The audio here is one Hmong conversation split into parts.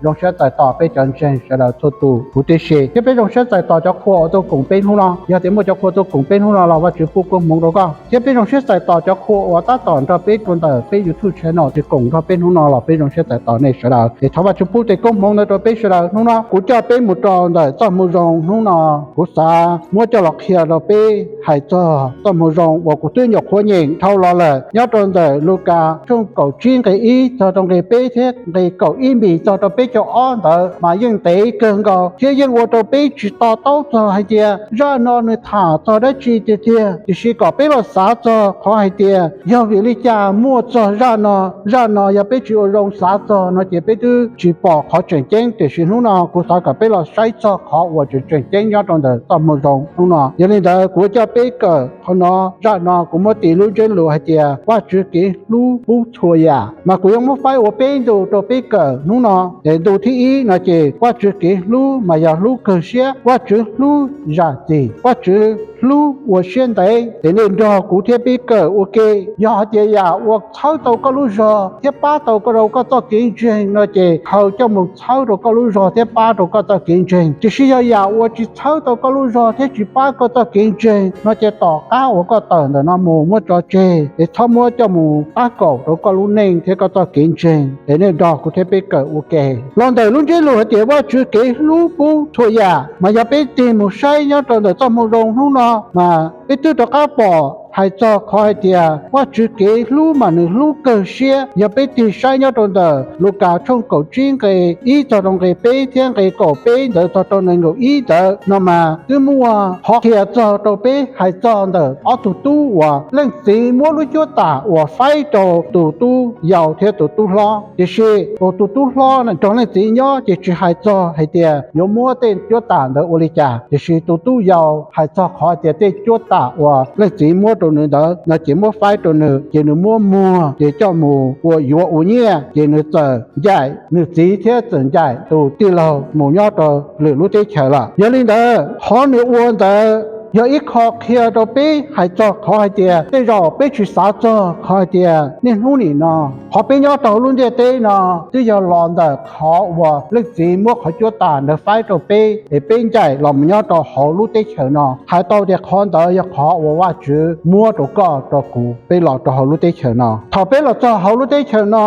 Zoo siab txais tos peb cov ntseeg sawv daws txhua tus huv tib si, thiab peb zoo siab txais tos cov qhua uas tuaj koom peb hnub no. Yog tias muaj cov qhua tuaj koom peb hnub no los Vajtswv pub koob hmoov rau koj, thiab peb zoo siab txais tos cov qhua uas tab tom nrog peb rau ntawm peb YouTube channel tsis koom nrog peb hnub no los peb zoo siab txais tos nej sawv daws. Es thov Vajtswv pub tes koob hmoov ntawd rau peb sawv daws hnub no. Kuv coj peb mus rau ntawm txoj moo zoo hnub no, kuv xav muab coj los qhia rau peb hais txog txoj moo zoo uas kuv twb nyuam qhuav nyeem dhau los lawm nyob rau ntawm Lukas tshooj kaum tsib nqe ib txog rau nqe peb thiab nqe kaum ib npis txog rau peb caug ob ntawd mas yeej ntev kawg nkaus thiab yeej ua rau peb tsis to taub txog hais tias zaj no nws tham txog dab tsi tiag tiag. Tiam sis kom peb los xav txog qhov hais tias yog vim li cas muaj txog zaj no, zaj no yog peb tsis ua zoo xav txog no ces peb twb tsis pom qhov tseem ceeb. Tiam sis hnub no kuv xav kom peb los saib txog qhov uas tseem tseem ceeb nyob rau ntawm txoj moo zoo hnub no. Yog li ntawd kuv coj peb kawm qhov no, zaj no kuv muab tis lub ntsiab lus hais tias Vajtswv kev hlub pub txhua yam, mas kuv yuav muab faib ua peb ntu rau peb kawm hnub no. Es ntu thib ib no ces Vajtswv kev hlub mas yog hlub kawg siab, Vajtswv hlub zam txim, Vajtswv hlub ua siab ntev. Es nej nrog kuv thiab peb kawm ua ke. Yog hais tias yam uas txhawb tau koj lub zog thiab pab tau koj rau koj txoj kev ntseeg no ces khaws coj mus txhawb rau koj lub zog thiab pab rau koj txoj kev ntseeg. Tiam sis yog yam uas tsis txhawb tau koj lub zog thiab tsis pab koj txoj kev ntseeg no ces tom qab uas koj tawm ntawm no mus muab tso tseg es txhob muab coj mus tab kaum rau koj lub neej thiab koj txoj kev ntseeg. Es nej nrog kuv thiab peb kawm ua ke. Los ntawm lub ntsiab lus hais tias Vajtswv kev hlub pub txhua yam, mas yog peb tig mus saib nyob rau ntawm txoj moo zoo hnub no mas peb twb rov qab pom hais txog qhov hais tias Vajtswv kev hlub mas nws hlub kawg siab. Yog peb tig saib nyob rau ntawm Lukas tshooj kaum tsib nqe ib txog rau nqe peb thiab nqe kaum peb ntawd txog rau nees nkaum ib ntawd no mas twb muaj qhov qhia txog rau peb hais txog ntawm ob tug tub uas leej txiv muab lub cuab tam uas faib rau tus tub yau thiab tus tub hlob. Tiam sis tus tub hlob nrog leej txiv nyob ces tsis hais txog hais tias yuav muab tej cuab tam ntawd ua li cas. Tiam sis tus tub yau hais txog qhov tias tej cuab tam uas leej txiv muab rau nws ntawd no ces muab faib rau nws ces nws muab muag ces coj mus ua yuav ua nyiaj ces nws txawm ncaim nws txiv thiab txawm ncaim tus tij laug mus nyob rau lwm lub teb chaws lawm. Yog li ntawd qhov nws ua ntawd yog ib qho qhia rau peb hais txog qhov hais tias tej zaum peb tsis xav txog qhov hais tias niaj hnub nim no qhov peb nyob rau hauv lub ntiaj teb no twb yog los ntawm qhov uas leej txiv muab qhov cuab tam ntawd faib rau peb es peb ncaim los mus nyob rau hauv lub teb chaws no. Hais tau tias qhov ntawd yog qhov uas Vajtswv muab rau koj rau kuv peb los rau hauv lub teb chaws no. Thaum peb los txog hauv lub teb chaws no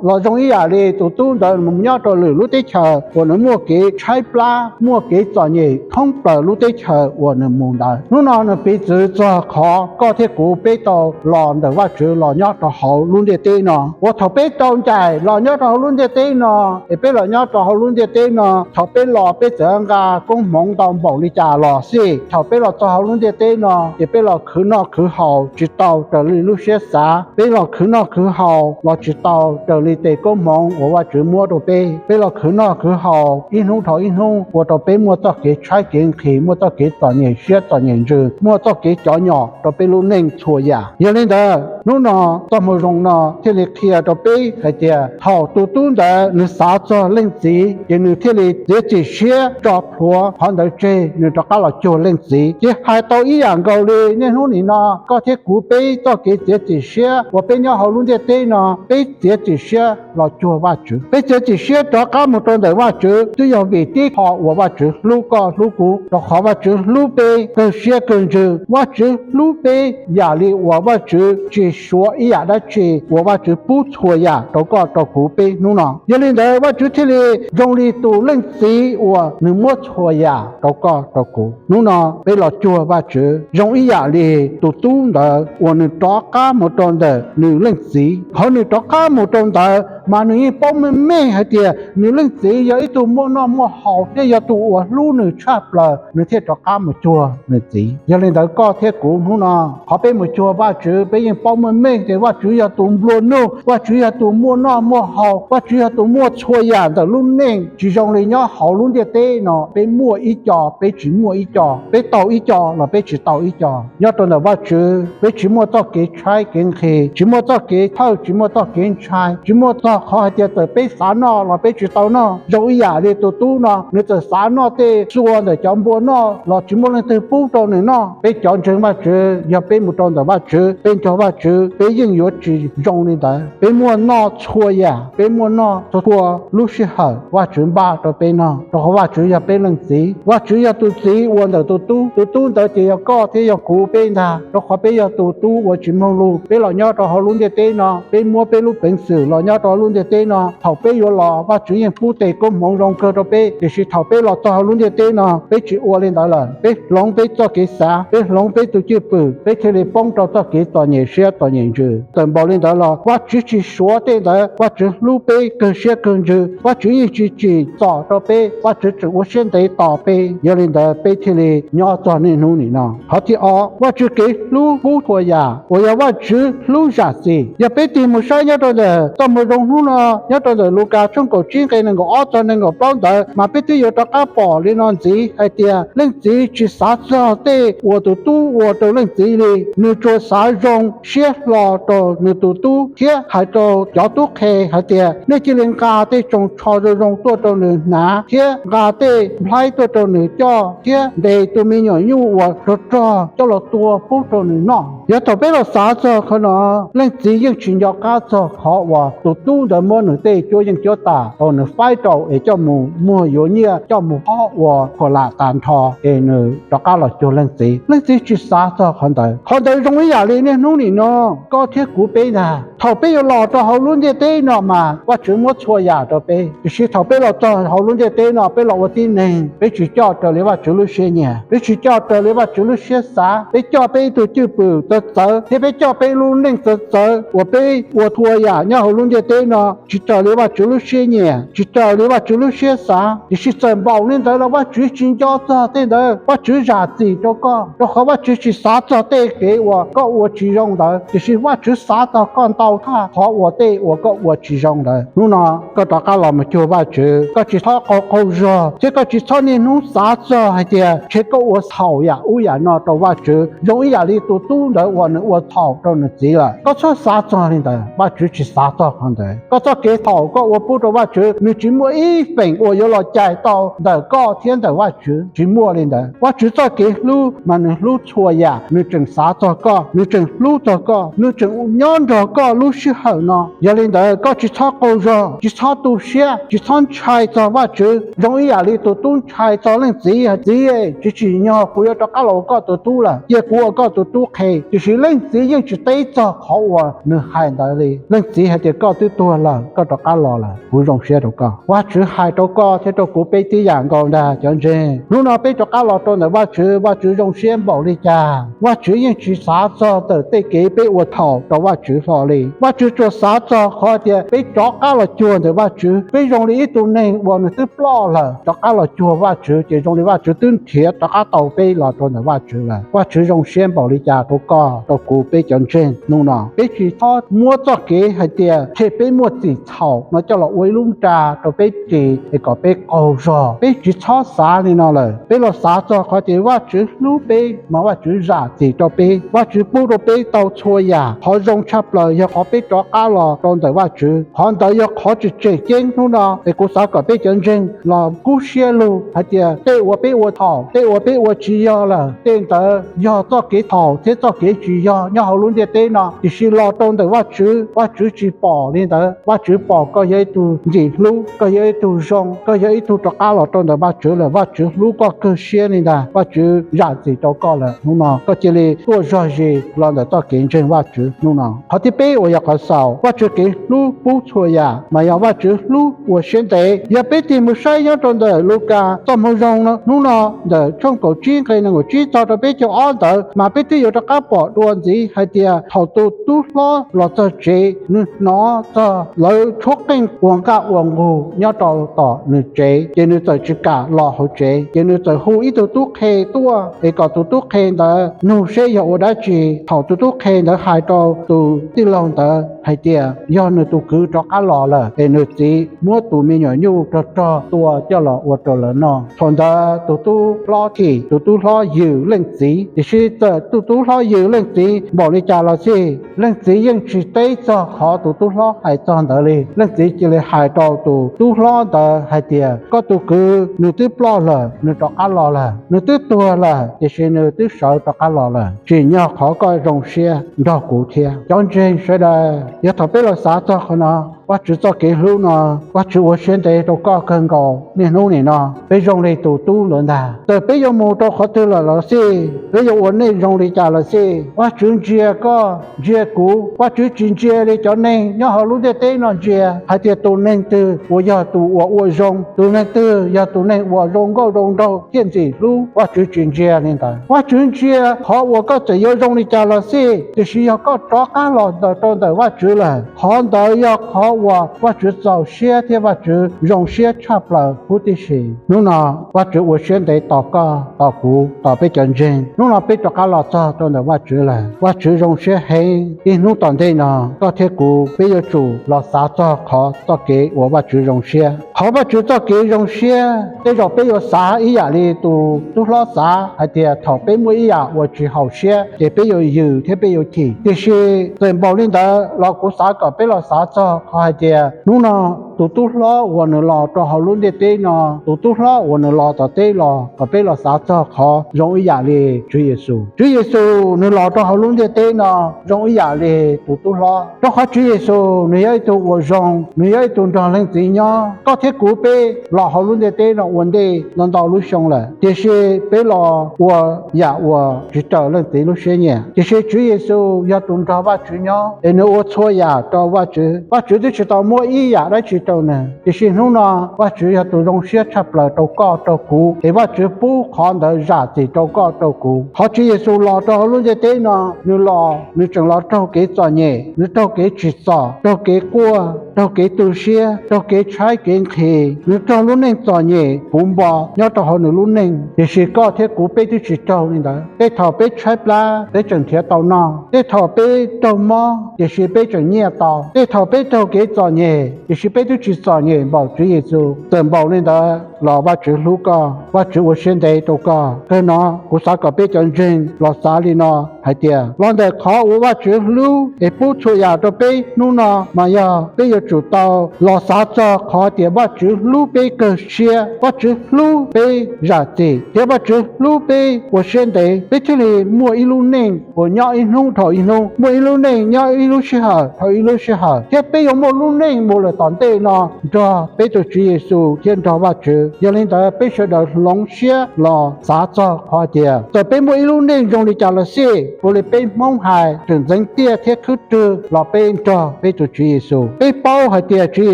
los zoo ib yam li tus tub ntawd mus nyob rau lwm lub teb chaws uas nws muaj kev tshaib plab muaj kev txom nyem thoob plaws lub teb chaws uas nws mus ntawd. Hnub no nws piv txwv txog qhov koj thiab kuv peb tau los ntawm Vajtswv los nyob rau hauv lub ntiaj teb no, uas thaum peb tau ncaim los nyob rau hauv lub ntiaj teb no es peb los nyob rau hauv lub ntiaj teb no, thaum peb los peb txawm nqa koob hmoov ntau npaum li cas los xij, thaum peb los txog hauv lub ntiaj teb no ces peb los khwv noj khwv haus tsis tau raws li lub siab xav. Peb los khwv noj khwv haus los tsis tau raws li tes koob hmoov uas Vajtswv muab rau peb. Peb los khwv noj khwv haus ib hnub dhau ib hnub ua rau peb muaj txoj kev tshaib kev nqhis, muaj txoj kev txom nyem siab txom nyem ntsws, muaj txoj kev cov nyom rau peb lub neej txhua yam. Yog li ntawd hnub no txoj moo zoo no thiaj li qhia rau peb hais tias thaum tus tub ntawd nws xav txog leej txiv ces nws thiaj li txiav txim siab tso plhuav qhov ntawd tseg, nws rov qab los cuag leej txiv. Ces hais tau ib yam nkaus li niaj hnub nim no koj thiab kuv peb txoj kev txiav txim siab uas peb nyob hauv lub ntiaj teb no, peb txiav txim siab los cuag Vajtswv, peb txiav txim siab rov qab mus rau ntawm Vajtswv twb yog vim tib qho uas Vajtswv hlub koj hlub kuv, rau qhov Vajtswv hlub peb kawg siab kawg ntsws. Vajtswv hlub peb yam li uas Vajtswv tsis suav ib yam dab tsi uas Vajtswv pub txhua yam rau koj rau kuv peb hnub no. Yog li ntawd Vajtswv thiaj li zoo li tus leej txiv uas nws muab txhua yam rau koj rau kuv. Hnub no peb los cuag Vajtswv zoo ib yam li tus tub ntawd uas nws rov qab mus rau ntawm nws leej txiv. Qhov nws rov qab mus rau ntawd mas nws yeej paub meej meej hais tias nws leej txiv yog ib tug muaj noj muaj haus thiab yog tus uas hlub nws tshaj plaws, nws thiaj rov qab mus cuag nws txiv. Yog li ntawd koj thiab kuv hnub no qhov peb mus cuag Vajtswv peb yeej paub meej meej tias Vajtswv yog tus nplua nuj, Vajtswv yog tus muaj noj muaj haus, Vajtswv yog tus muaj txhua yam ntawm lub neej. Tsis zoo li nyob hauv lub ntiaj teb no peb muaj ib co peb tsis muaj ib co, peb tau ib co los peb tsis tau ib co. Nyob rau ntawm Vajtswv peb tsis muaj txoj kev tshaib kev nqhis, tsis muaj txoj kev thawj, tsis muaj txoj kev ntshai, tsis Muaj txog qhov hais tias txawm peb xav noj los peb tsis tau noj. Zoo ib yam li tus tub no, nws txawm xav noj tej xua ntawm cov npua noj los tsis muaj leej twg pub rau nws noj. Peb cov ntseeg Vajtswv, yog peb mus rau ntawm Vajtswv, peb nrog Vajtswv, peb yeej yuav tsis zoo li ntawd. Peb muaj noj txhua yam, peb muaj noj txhua lub sij hawm Vajtswv npaj rau peb noj, rau qhov Vajtswv yog peb leej txiv. Vajtswv yog tus txiv uas ntawm tus tub, tus tub ntawd ces yog koj thiab yog kuv peb ntag. Rau qhov peb yog tus tub uas tsis mloog lus, peb los nyob rau hauv lub ntiaj teb no, peb muab peb lub peev xwm los nyob rau hauv lub ntiaj teb no. Thaum peb yuav los, Vajtswv yeej pub tes koob hmoov zoo kawg rau peb, tiam sis thaum peb los txog hauv lub ntiaj teb no, peb tsis ua li ntawd lawm. Peb hloov peb txoj kev xav, peb hloov peb tus cwj pwm, peb thiaj li poob rau txoj kev txom nyem siab txom nyem ntsws. Txawm npaum li ntawd los Vajtswv tsis suav tej ntawd, Vajtswv hlub peb kawg siab kawg ntsws. Vajtswv yeej tsis tsim txom rau peb, Vajtswv tseem ua siab ntev tos peb. Yog li ntawd peb thiaj li nyob txog niaj hnub nim no. Qhov thib ob, Vajtswv kev hlub pub txhua yam uas yog Vajtswv hlub zam txim. Yog peb tig mus saib nyob rau ntawm txoj moo zoo hnub no, nyob rau ntawm Lukas tshooj kaum tsib nqe nees nkaum ob txog nees nkaum plaub ntawd, mas peb twb yuav rov qab pom li no ntxiv hais tias leej txiv tsis xav txog tej uas tus tub ua rau leej txiv li. Nws tsuas xav zoo siab hlo rau nws tus tub thiab hais rau cov tub qhe hais tias, nej cia li nqa tej tsoos tsho zoo zoo tuaj rau nws hnav thiab nqa tej nplhaib tuaj rau nws coj thiab ntes tus me nyuam nyuj uas rog rog coj los tua pub rau nws noj. Yog thaum peb los xav txog qhov no, leej txiv yeej tsis nco qab txog qhov uas tus tub ntawd muab nws tej cuab yeej cuab tam uas nws faib rau es coj mus muag yuav nyiaj coj mus pov ua khuam lam tas nrho es nws rov qab los cuag leej txiv. Leej txiv tsis xav txog qhov ntawd. Qhov ntawd zoo ib yam li niaj hnub nim no, koj thiab kuv peb ntag. Thaum peb yuav los rau hauv lub ntiaj teb no mas Vajtswv muab txhua yam rau peb, tiam sis thaum peb los txog hauv lub ntiaj teb no peb los ua tib neeg, peb tsis coj raws li Vajtswv lub siab nyiam, peb tsis coj raws li Vajtswv lub siab xav, peb coj peb ib tug cwj pwm txawv txawv thiab peb coj peb lub neej txawv txawv uas peb ua txhua yam nyob hauv lub ntiaj teb no tsis raws li Vajtswv lub siab nyiam, tsis raws li Vajtswv lub siab xav. Tiam sis txawm npaum li ntawd los Vajtswv tsis nco txog tej ntawd, Vajtswv zam txim rau koj, rau qhov Vajtswv tsis xav txog tej kev uas koj ua tsis zoo ntawd, tiam sis Vajtswv xav txog koj ntau tshaj qhov uas tej uas koj ua tsis zoo ntawd. Hnub no koj rov qab los mus cuag Vajtswv, koj tsis txhob qaug qaug zog thiab koj tsis txhob niaj hnub xav txog hais tias ntshe koj ua txhaum yam ub yam no rau Vajtswv zoo ib yam li tus tub ntawd uas nws ua txhaum rau nws txiv lawm. Koj txhob xav txog li ntawd, Vajtswv tsis xav txog qhov ntawd. Koj txoj kev txhaum koj ua pub rau Vajtswv, nws tsis muaj ib feem uas yuav los cais tau ntawm koj thiab ntawm Vajtswv, tsis muaj li ntawd. Vajtswv txoj kev hlub mas nws hlub txhua yam, nws tseem xav txog koj, nws tseem hlub txog koj, nws tseem nyob nrog koj lub sij hawm no. Yog li ntawd koj tsis txhob qaug zog, tsis txhob tu siab, tsis txhob ntshai txog Vajtswv zoo ib yam li tus tub ntshai txog leej txiv hais, txiv, tsis tsim nyog kuv yuav rov qab los ua koj tus tub lawm, cia kuv ua koj tus tub qhe. Tiam sis leej txiv yeej tsis teb txog qhov uas nws hais ntawd li. Leej txiv hais tias koj twb tuag lawm, koj rov qab los lawm, kuv zoo siab rau koj. Vajtswv hais rau koj thiab rau kuv peb tib yam nkaus ntag cov ntseeg. Hnub no peb rov qab los rau ntawm Vajtswv, Vajtswv zoo siab npaum li cas, Vajtswv yeej tsis xav txog ntawm tej kev peb ua txhaum rau Vajtswv hlo li. Vajtswv tsuas xav txog qhov tias peb rov qab los cuag ntawm Vajtswv, peb zoo li ib tug neeg uas nws twb ploj lawm rov qab los cuag Vajtswv ces zoo li Vajtswv twb nrhiav rov qab tau peb los rau ntawm Vajtswv lawm. Vajtswv zoo siab npaum li cas rau koj rau kuv peb cov ntseeg hnub no. Peb tsis txhob muab txoj kev hais tias ntshe peb muaj txim txhaum no coj los ua ib lub nra rau peb ris es kom peb qaug zog. Peb tsis txhob xav li no lawm. Peb los xav txog qhov tias Vajtswv hlub peb mas Vajtswv zam txim rau peb. Vajtswv pub rau peb tau txhua yam. Qhov zoo tshaj plaws yog qhov peb rov qab los rau ntawm Vajtswv. Qhov ntawd yog qhov tseem tseem ceeb hnub no es kuv xav kom peb cov ntseeg los kub siab lug hais tias tej uas peb ua txhaum, tej uas peb ua tsis yog lawm, tej ntawd yog txoj kev txhaum thiab txoj kev tsis yog nyob hauv lub ntiaj teb no. Tiam sis los rau ntawm Vajtswv, Vajtswv tsis pom li ntawd. Vajtswv pom koj yog ib tug ntxim hlub, koj yog ib tug zoo, koj yog ib tug rov qab los rau ntawm Vajtswv lawm, Vajtswv hlub koj kawg siab li ntag. Vajtswv zam txim rau koj lawm. Hnub no koj cia li tuaj zog zis los ntawm txoj kev ntseeg Vajtswv hnub no. Qhov thib peb uas yog qhov xaus, Vajtswv kev hlub pub txhua yam mas yog Vajtswv hlub ua siab ntev. Yog peb tig mus saib nyob rau ntawm Lukas txoj moo zoo hnub no, ntawm tshooj kaum tsib nqe nees nkaum tsib txog rau peb caug ob ntawd mas peb twb yuav rov qab pom dua ntxiv hais tias thaum tus tub hlob los txog tsev, nws hnov txog lawv tshuab qeej ua nqaj ua nqug nyob rau tom nws tsev, ces nws txawm tsis kam los hauv tsev, ces nws txawm hu ib tug tub qhe tuaj es kom tus tub qhe ntawd nug seb yog ua dab tsi. Thaum tus tub qhe ntawd hais rau tus tij laug ntawd hais tias yog nws tus kwv rov qab los lawm es nws txiv muab tus me nyuam nyuj rog rog tua coj los ua rau lawv noj. Thaum ntawd tus tub hlob chim, tus tub hlob yws leej txiv, tiam sis txawm tus tub hlob yws leej txiv npaum li cas los xij, leej txiv yeej tsis teb txog qhov tus tub hlob hais txog ntawd li. Leej txiv cia li hais rau tus tub hlob ntawd hais tias, koj tus kwv nws twb ploj lawm, nws rov qab los lawm, nws twb tuag lawm, tiam sis nws twb sawv rov qab los lawm. Tsim nyog qhov koj zoo siab nrog kuv thiab. Cov ntseeg sawv daws, yog thaum peb los xav txog qhov no, Vajtswv txoj kev hlub no, Vajtswv ua siab ntev rau koj kawg nkaus niaj hnub nim no. Peb zoo li tus tub ntawd ntag. Txawm peb yuav mus rau qhov twg lawm los xij, peb yuav ua neej zoo li cas los xij, Vajtswv ntsia koj, ntsia kuv. Vajtswv tsis ntsia li cov neeg nyob hauv lub ntiaj teb no ntsia hais tias tus neeg twg uas yog tus uas ua zoo, tus neeg twg yog tus neeg uas zoo nkauj zoo nraug thiaj ntxim hlub. Vajtswv tsis ntsia li ntawd. Vajtswv ntsia qhov uas koj txawm yuav zoo li cas los xij, tiam sis yog koj rov qab los ntawm rau ntawm Vajtswv lawm, qhov ntawd yog qhov uas Vajtswv txaus siab thiab Vajtswv zoo siab tshaj plaws huv tib si. Hnub no Vajtswv ua siab ntev tos koj, tos kuv, tos peb cov ntseeg. Hnub no peb rov qab los txog rau ntawm Vajtswv lawm. Vajtswv zoo siab heev. Ib hnub tom ntej no koj thiab kuv peb yuav tsum los xav txog qhov txoj kev uas Vajtswv zoo siab. Qhov Vajtswv txoj kev zoo siab, tej zaum peb yuav xav ib yam li tus tub hlob xav hais tias thaum peb muaj ib yam uas tsis haum siab ces peb yuav yws thiab peb yuav chim. Tiam sis txawm npaum li ntawd los kuv xav kom peb los xav txog qhov hais tias hnub no tus tub hlob uas nws los rau hauv lub ntiaj teb no, tus tub hlob uas nws los tom teb los, kom peb los xav txog qhov zoo ib yam li Tswv Yexus. Tswv Yexus nws los rau hauv lub ntiaj teb no zoo ib yam li tus tub hlob, rau qhov Tswv Yexus nws yog ib tug uas zoo, nws yog ib tug nrog Leej Txiv nyob. Koj thiab kuv peb los hauv lub ntiaj teb no ua ntej ntau ntau lub xyoo lawm, tiam sis peb los ua yam uas tsis raws Leej Txiv lub siab nyiam. Tiam sis Tswv Yexus yog tus nrog Vajtswv nyob es nws ua txhua yam rau Vajtswv. Vajtswv twb tsis tau muab ib yam dab tsi rau nws, tiam sis hnub no Vajtswv yog tus zoo siab tshaj plaws rau koj rau kuv, es Vajtswv pub qhov ntawd zam txim rau koj rau kuv. Qhov Tswv Yexus los rau hauv lub ntiaj teb no, nws los nws tseem los raug kev txom nyem, nws raug kev tsim txom, raug kev quaj, raug kev tu siab, raug kev tshaib kev nqhis, nws raug lub neej txom nyem puv npo nyob rau hauv nws lub neej. Tiam sis koj thiab kuv peb twb tsis raug li ntawd. Tej thaum peb tshaib plab peb tseem nrhiav tau noj, tej thaum peb raug mob tiam sis peb tseem nyiaj tau, tej thaum peb raug kev txom nyem tiam sis peb twb tsis txom nyem npaum Tswv Yexus. Txawm npaum li ntawd los Vajtswv hlub koj, Vajtswv ua siab ntev rau koj. Kawg no kuv xav kom peb cov ntseeg los xav li no hais tias los ntawm qhov uas Vajtswv hlub es pub txhua yam rau peb hnub no, mas yog peb yuav tsum tau los xav txog qhov tias Vajtswv hlub peb kawg siab, Vajtswv hlub peb zam txim thiab Vajtswv hlub peb ua siab ntev, peb thiaj li muaj ib lub neej uas nyob ib hnub dhau ib hnub, muaj ib lub neej nyob ib lub sij hawm dhau ib lub sij hawm, thiab peb yuav muaj lub neej mus lawm tom ntej no nrog peb tus Tswv Yexus thiab nrog Vajtswv. Yog li ntawd peb sawv daws hloov siab los xav txog qhov tias txawm peb muaj ib lub neej zoo li cas los xij, ua li peb Hmoob hais tseem ntxeev tiaj thiab khwb rwg los peb nrog peb tus Tswv Yexus. Peb paub hais tias Tswv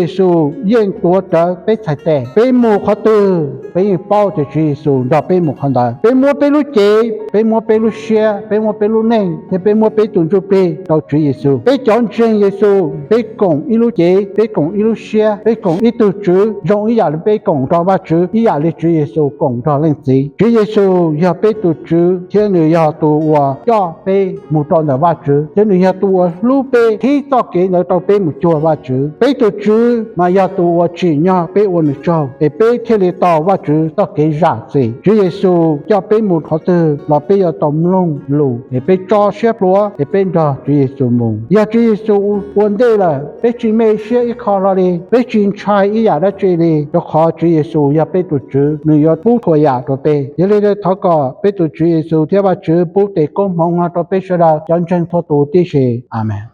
Yexus yeej tuav rawv peb txhais tes, peb mus qhov twg peb yeej paub tias Tswv Yexus nrog peb mus qhov ntawd. Peb muab peb lub cev, peb muab peb lub siab, peb muab peb lub neej thiab peb muab peb tus ntsuj plig rau Tswv Yexus. Peb cov ntseeg Yexus peb koom ib lub cev, peb koom ib lub siab, peb koom ib tug Tswv zoo ib yam li peb koom nrog Vajtswv, ib yam li Tswv Yexus koom nrog Leej Txiv. Tswv Yexus yog peb tus Tswv thiab nws yog tus uas coj peb mus rau ntawm Vajtswv, thiab nws yog tus uas hlub peb, qhib txoj kev ntawd rau peb mus cuag Vajtswv. Peb tus Tswv mas yog tus uas tsim nyog peb ua nws tsaug es peb thiaj li tau Vajtswv txoj kev zam txim. Tswv Yexus coj peb mus qhov twg los peb yuav tau mloog lus es peb tso siab pluav es peb nrog Tswv Yexus mus. Yog Tswv Yexus ua ntej lawm, peb tsis me siab ib qho hlo li, peb tsis ntshai ib yam dab tsi li, rau qhov Tswv Yexus yog peb tus Tswv, nws yuav pub txhua yam rau peb. Yog li thov kom peb tus Tswv Yexus thiab Vajtswv pub tes koob hmoov no rau peb sawv daws cov ntseeg txhua tus tib si. Amees.